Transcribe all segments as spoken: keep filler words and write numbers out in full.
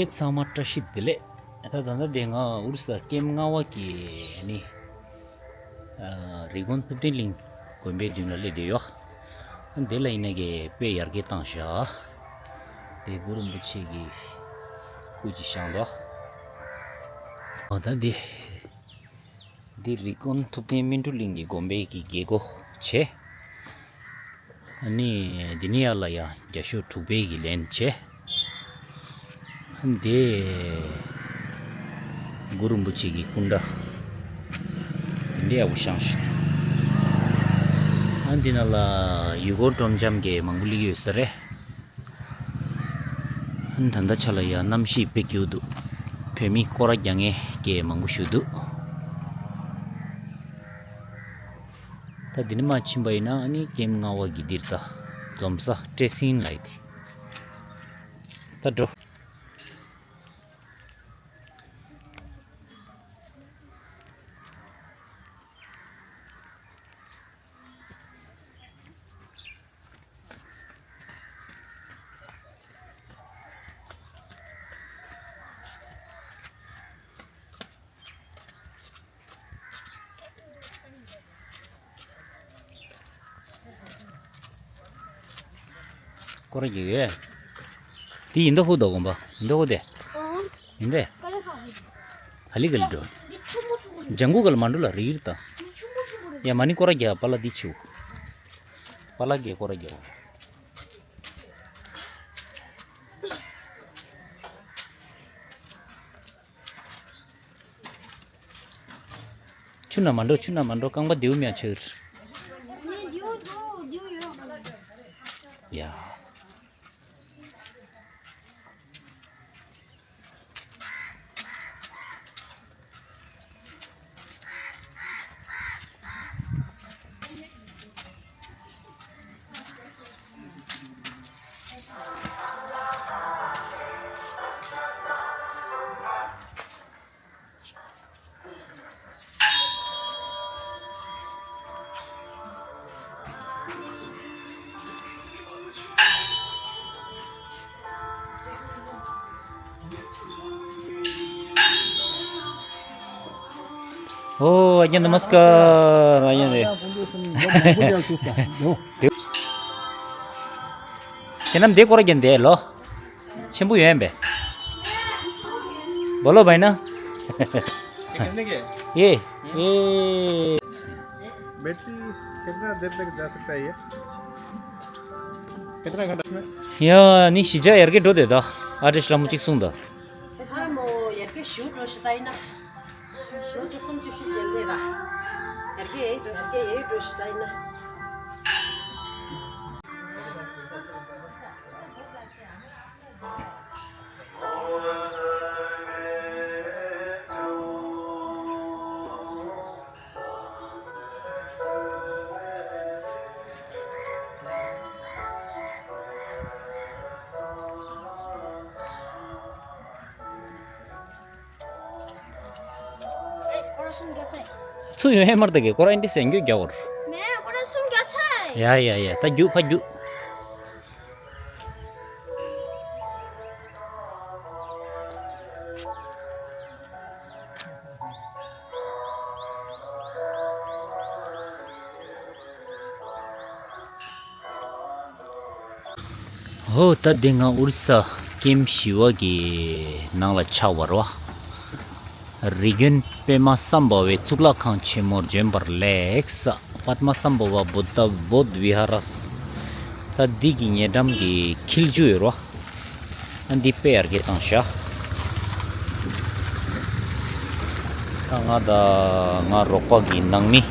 ཚང་མ་བཀྲ་ཤིས་བདེ་ལེགས། ད་ད་ལྟ་དེ་ང་ཨོ་རི་ས་ཀེམ་ལྔ་པ་གི་ནི་རི་ཀོན་ཐུབ་བསྟན་གླིང་དགོན་པའི་མདུན་ལ་སླེབས་བསྡད་ཡོད། དེ་ལ་ཡིན་ན་གི་དཔེ་ཡར་རྒྱས་བཏང་ཤག་དེ་གུ་རུ་རིན་པོ་ཆེ་གི་སྐུ་ཅིག་བཞེངས་འདུག་འོ་ད་འདི། འདི་རི་ཀོན་ཐུབ་བསྟན་སྨིན་གྲོལ་གླིང་གི་དགོན་པའི་གི་རྒྱལ་སྒོ་བྱས། ཨ་ནི་འདི་ནི་ཡར་ལ་ཡ་རྒྱ་ཤོག་དྲུག་པའི་གི་ལན་བྱས། ཨ་འདི་གུ་རུ་རིན་པོ་ཆེ་གི་སྐུ་འདྲ། འདི་ཡག་པོ་བཞེངས་ཤག་ཨ་འདི་ནང་ལ་ཡུལ་སྐོར་སྤྲོ་འཆམ་གི་མང་པོ་སླེབས་ཡོད་ས་རེད། ཨ་ནི་ད་ལྟ་ཆ་ལ་ཡ་གནམ་གཤིས་དཔེ་སྐྱིད་པོ་འདུག་བོད་མི་སྐོར་ར་རྒྱག་མཁན་གྱི་མང་པོ་ཞིག་འདུག་ད་འདི་ནས་མར་ཕྱིན་པ་ཡིན་ན་ཨ་ནི་ཀེམ་ལྔ་པ་གི་འདིར་ད་འཛོམས་ས་སྤྲེལ་སེང་ལབ་ཡས་དེ། ད་འགྲོ། སྐོར་ར་རྒྱག་ཡོད། དེ་ཡིན་ད་ཧུ་ད་དགོན་པ་ཡིན་ད་ཧུ་དེ། ཡིན་དེ། ག་ལེ་ག་ལེ་འགྲོ། ལྗང་གུ་ག་ལ་མ་འགྲོ་ལ་རིལ་ད། ཡ་མ་ནི་སྐོར་ར་རྒྱག་པཱ་ལགས་འདི་ཆུ། པཱ་ལགས་ཀྱིས་སྐོར་ར་རྒྱག་ཆུ་ན་མ་འགྲོ་ཆུ་ན་མ་འགྲོ། རྐང་པ་རྡེའུ་མྱ་ཆག་ཡ། ཨོ། ཨ་ཡ་ནི་མ་སི་ཀར། ཨ་ཡ་ནི། ཁྱེད་རྣམས་འདི་སྐོར་ར་རྒྱག་འདི་ལོ། ཆེན་པོ་ཡོད་པས། बोलो भाई ना। ये कितने के है? ये, ये। बैटरी कितना देर तक जा सकता है ये? कितना घंटा में? ཡ་ནི་གཞིས་ཆགས་ཡར་རྒྱས་འགྲོ་བསྡད་ད། ཨ་ཏི་ཤ་ལྷ་མོ་གཅིག་གསུངས་ད། ལྷ་མོ་ཡར་རྒྱས་ཞུ་འགྲོ་ཤི་ད་ཡིན་ན། ལོ་བཅུ་གསུམ་བཅུ་བཞི་ཅན་ལས་ར། ཡར་རྒྱས་ཡེ་འགྲོ་ཡར་རྒྱས་ཡེ་འགྲོ་ཤི་ད་ཡིན་ན། ཚུ་ཡོད་ཧེ་མར་དེ་གེ་ཀོ་ར་ཨིན་དི་སེང་གྱོད་རྒྱག་གོ་ར། མེ་ཀོ་ར་སུམ་རྒྱག་ཚེ། ཡ་ཡ་ཡ། ད་རྒྱུག་ཕ་རྒྱུག་ཧོ། ད་འདི་ང་ཨོ་རི་ས་ཀེམ་བཞི་པ་གི་ནང་ལ་ཆགས་པ་རེད་བ། རི་ཀོན་པདྨ་སམ་བྷ་ཝའི་གཙུག་ལག་ཁང་ཆེན་མོར་བྱོན་པར་ལེགས། པདྨ་སམ་བྷ་ཝ་བུདྡྷ་བོདྷ་བི་ཧ་ར། ད་འདི་གི་ཉེ་འགྲམ་གྱི་འཁྱིལ་ཆུ་ཡོད་རེད་བ། ཨ་འདི་དཔེ་ཡར་རྒྱས་བཏང་ཤག་ད་ང་དང་ང་རོགས་པ་གི་ནང་མི།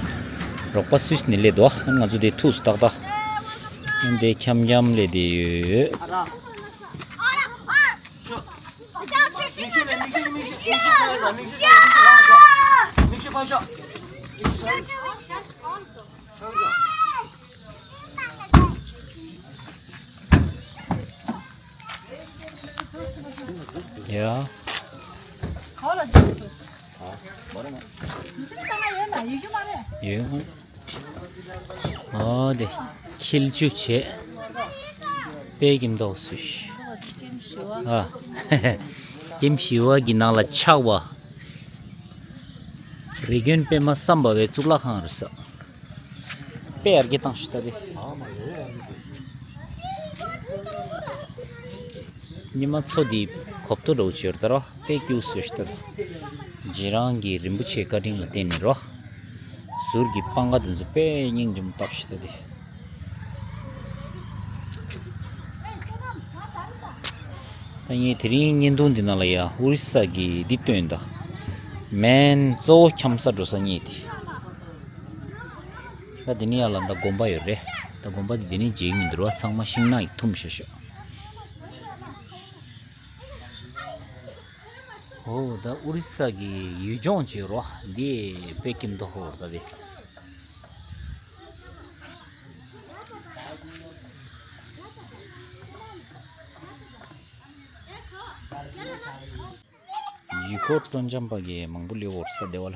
རོགས་པ་སུད་སི་ནས་སླེབས་འདུག་ཨ་ང་ཚོ་དེ་ཐུག་སུ་ཏག་ཏག་ཨ་འདི་འཁྱམ་འཁྱམ་སླེབས་བསྡད་ཡོད། ཡ། ཡོད། ཨོ་དེ་འཁྱིལ་ཆུ་བྱས། དཔེ་གི་མདོག་སུ་ཤི། ཨ། ཀེམ་ཞི་བ་གི་ནང་ལ་ཆགས་པ། རི་དགོན་པད་མ་སམ་བྷ་བའི་གཙུག་ལག་ཁང་རེད་ས། དཔེ་ཡར་རྒྱས་བཏང་ཞིག་ལྟ་དེ། ཉི་མ་མཚོ་འདི་གོབ་ཏོ་འདྲ་བོ་བྱས་ཡོད་ད་རོ། དཔེ་སྐྱིད་པོ་བཟོས་ཤིག་ལྟ་དེ། རྗེ་རང་གི་རིན་པོ་ཆེའི་བཀའ་དྲིན་ལ་བརྟེན་ནས་རོ། ཟུར་གྱི་སྤང་ཁ་དེ་ཚོ་དཔེ་སྙིང་རྗེ་མོ་བཏབ་ཤིག་ལྟ་དེ། ད་ངས་དེ་རིང་བརྙན་ཐུང་འདི་ནང་ལ་ཡ་ཨོ་རི་ས་གི་འདི་སྟོན་ད། མེན་གཙོ་བོ་འཁྱམ་ས་འགྲོ་ས་གཉིས་དེ། ད་འདི་ནི་ཡ་ལ་ད་དགོན་པ་ཡོད་རེད། ད་དགོན་པ་འདི་འདི་ནི་མཇལ་གྱི་མི་འདུག་ར། ཚང་མ་ཤིང་ནགས་ཀྱིས་ཐུམ་ཤག་ཤག་ཨོ་ད་ཨོ་རི་ས་གི་ཡུལ་ལྗོངས་ཅིག་རོ། འདི་དཔེ་སྐྱིད་མདོག་ཁ་པོ་ད་དེ། ཡུལ་སྐོར་སྤྲོ་འཆམ་པ་གི་མང་པོ་སླེབས་ཡོད་ས་དེ་བ་ལ།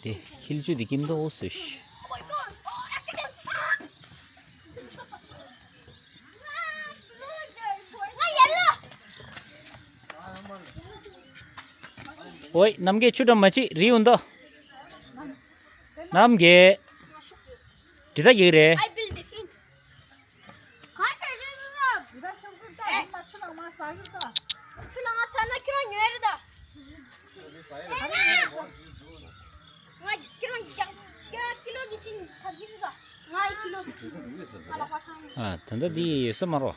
དེ་ཁྱི་ལྕེ་དེ་སྐྱིད་མདོག་ཁ་པོ་བཟོས་ཤག་ཨོའི་རྣམ་རྒྱལ་ཆུ་འགྲམ་མ་ཅིག་རི་འུ་འདོ། རྣམ་རྒྱལ། འདི་ད་ཡིག་རེད། ག་ས་ཞིག་ཟ། འདི་ད་ཤོག་གུ་ད་ཡིན་མ་ཆུ་ནང་མ་ཟ་གི་ད། ཆུ་ནང་ང་ཚ་ན་ཁྱེད་རང་ཉོས་རེད་ད། ང་ཁྱེད་རང་རྒྱག་ཁྱེད་རང་ཀི་ལོ་འདི་ཕྱིན་ཚར་གི་རེད་ད། ང་ཡི་ཀི་ལོ་འདི་ཕྱིན་ང་ལ་པ་ཐང་། ཨ་ད་ད་འདི་ཡོད་ས་མ་རོ།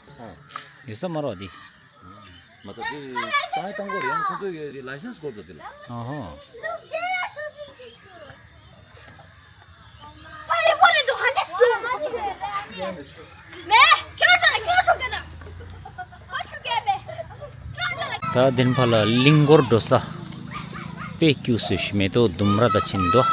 ཡོད་ས་མ་རོ་འདི། མ་གཏོགས་དེ་བཏང་བཏང་གོ་རེད། ཡང་ཁོ་ཚོས་ཡོད་དེ་ལའི་སེན་སི་དགོས་འདུག་དེ་ལ། ཨ་ཧོ། ད་དེ་ཕར་ལ་གླིང་སྐོར་འགྲོ་ས། དཔེ་སྐྱིད་པོ་བཟོས་ཤག་མེ་ཏོག་ལྡུམ་ར་དང་བྱས་འདུག་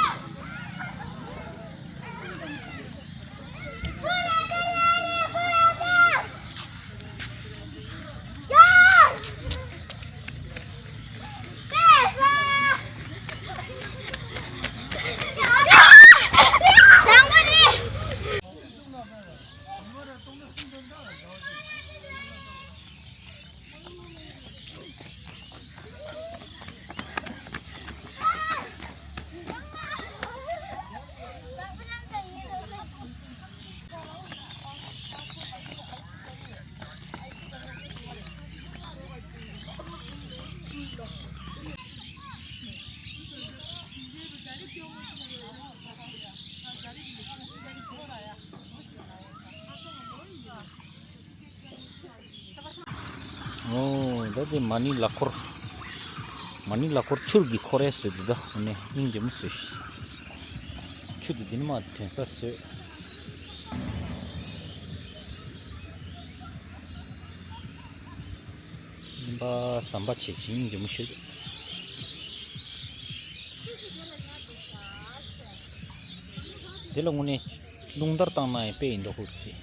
ཨོ་ད་དེ་མ་ཎི་ལག་འཁོར། མ་ཎི་ལག་འཁོར་ཆུར་གྱི་འཁོར་རེ་བཟོས་འདུག་ད་ཨ་ནི་སྙིང་རྗེ་མོ་བཟོས་ཤག་ཆུ་དེ་འདི་ནི་མ་ཐོན་ས་བཟོས། སྙིང་པ་ཟམ་པ་བྱེད་ཅིང་འཇོམས་ཤོད། དེ་ལ་དངོས་གནས་རླུང་དར་བཏང་ན་ཡང་དཔེ་ཡིན་མདོག་ཁུག་ཅིག་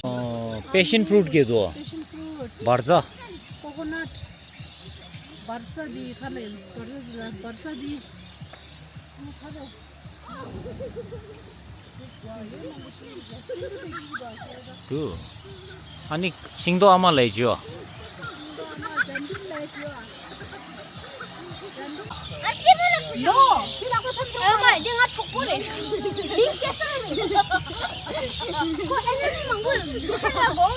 ཨོ། པེ་ཤན་ཕུ་རུཊ་གྱི་དོ། པེ་ཤན་ཕུ་རུཊ། འབར་རྫ། ཀོ་ཀོ་ནཊ། འབར་རྫ་འདི་ཁ་ལ་ཡིན། འབར་རྫ་འདི་ལ་འབར་རྫ་འདི། ཁ་ལ། དུ། ཨ་ནི་ཤིང་ཏོག་ཨ་མ་ལའི་ཇོ། ཨ་སྐྱེས་པོ་ལ་ཁུ་ཤ། ཨ་མ་འདི་ང་གྲོགས་པོ་རེད། མིང་སྐྱེ་སར་རེད། ཁོ་ཨེ་ནར་ཇི་མང་པོ་ཡོད། ཁུ་ཤ་ལ་དགོས་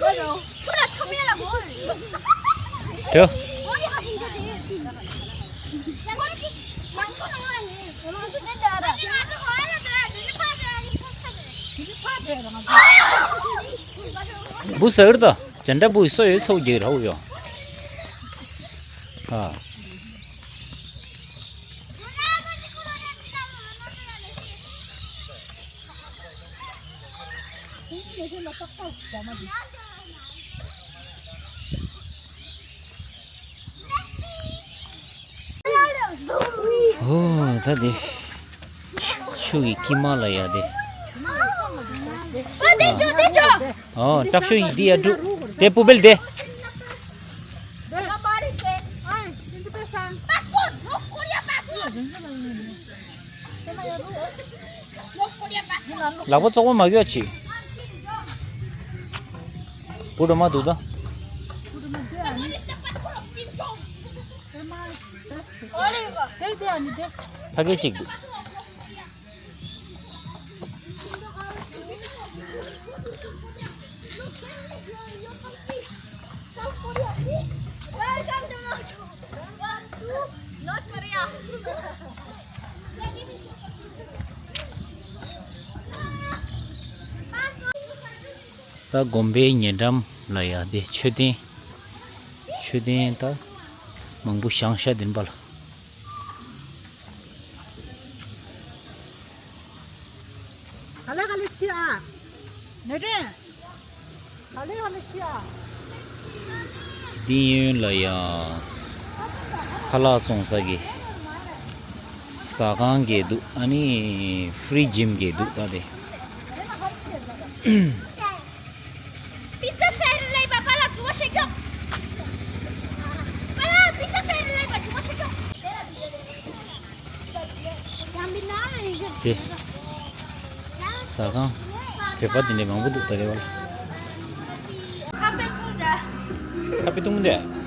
རེད། ཆུ་ལ་ཆུ་མེད་ལ་དགོས་རེད། དུ། ཁོ་ཡི་ཧ་ཐིང་ཆ་དེ་ཡོད་དུས། ཡང་ཁོ་ཅི་མང་ཆུ་ནང་ལ་ནི་མང་ཆུ་དེ་འདྲ་ར། ང་ཚོ་ཧ་ལ་དེ་ར་དེ་ནི་ཕ་དེ་ར་ནི་ཕ་ས་དེ་ར། དེ་ནི་ཕ་དེ་ར་ང་ཚོ། བུ་ཟེར་ད། ཅན་ཏ་བུ་སོ་ཡོད་ཚོ་རྒྱག་ར་ཧུ་ཡོ། ཨ། ཨོ་ད་དེ། ཆུ་གི་དཀྱིལ་མ་ལ་ཡ་དེ། ཨོ་དྲག་ཤུ་ཡི་དེ་ཡ་འགྲུ། དེ་པུ་བེལ་དེ། ལག་པ་བཙོག་པ་མ་གྱོག་ཅིག་བུ་འགྲོ་མ་འདུག་ད། ཕ་གི་གཅིག་འདུག་ད་དགོན་པའི་ཉེ་འགྲམ་ལ་ཡ་དེ་མཆོད་རྟེན། མཆོད་རྟེན་ད་མང་པོ་བཞེངས་ཤག་དེ་ནས་པ་ལ། ག་ལེ་ག་ལེ་ཆི་ཨ། ནེ་ཏན། ག་ལེ་ག་ལེ་ཆི་ཨ། ཏིང་ཡོན་ལ་ཡ་ཁ་ལག་བཙོང་ས་གི་ཟ་ཁང་གི་འདུག་ཨ་ནི་ཧྥི་རི་ཇི་ཡིམ་གི་འདུག་ད་དེ། པི་ཙ་ཟེར་ལེ་པ་པ་ལ་ཚུ་བ་ཤེས་ཀྱོ། པ་ལ་པི་ཙ་ཟེར་ལེ་པ་ཚུ་བ་ཤེས་ཀྱོ། དེ། ཟ་ཁང་། བོད་པ་དེ་འདྲ་མང་པོ་འདུག་ད་རེ་བ་ལ། ཁ་པེ་བཏུང་དེ།